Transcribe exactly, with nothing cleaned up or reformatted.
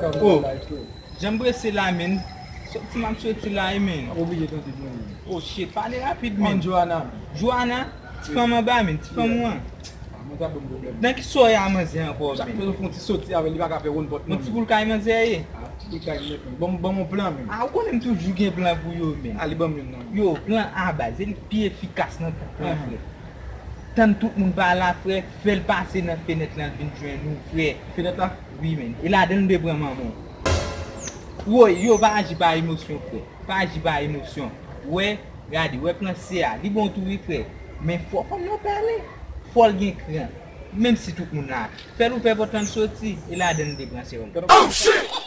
Oh, jan m prese la, men. Soti m ap soti la, wi, men. Oh shit, pale rapid, men. Joana. Joana, ti fanm anba, men, ti fanm ou an. Nan ki soy a manzè ankò, men? Chak fwa nou fè yon ti soti avè l, li pa ka fè wonn pòt non. Yon ti boul kay manzè ye. Ah, ti boul kay nèt, men. Bon, bon, mon plan, men. Ah, ou konnen m toujou gen plan pou yo, men. Ale, ban m youn non. Yo, plan A baz, e li pi efikas nan tout plan, frè. Tann tout moun pa la, frè, fè l pase nan fenèt lan, l vin jwenn ou, frè. Fenèt la? Wi, men. E ladan l de pran manman w. Woy, yo, pa aji pa emosyon, frè. Pa aji pa emosyon. Wè, gade, wè plan C a. Li bon tou wi, frè. Men fò fanm nan pale. Fò l gen kran. Menm si tout moun la. Fè l ouvè pòt lan soti, e ladan l de pran sèwòm. Oh shit!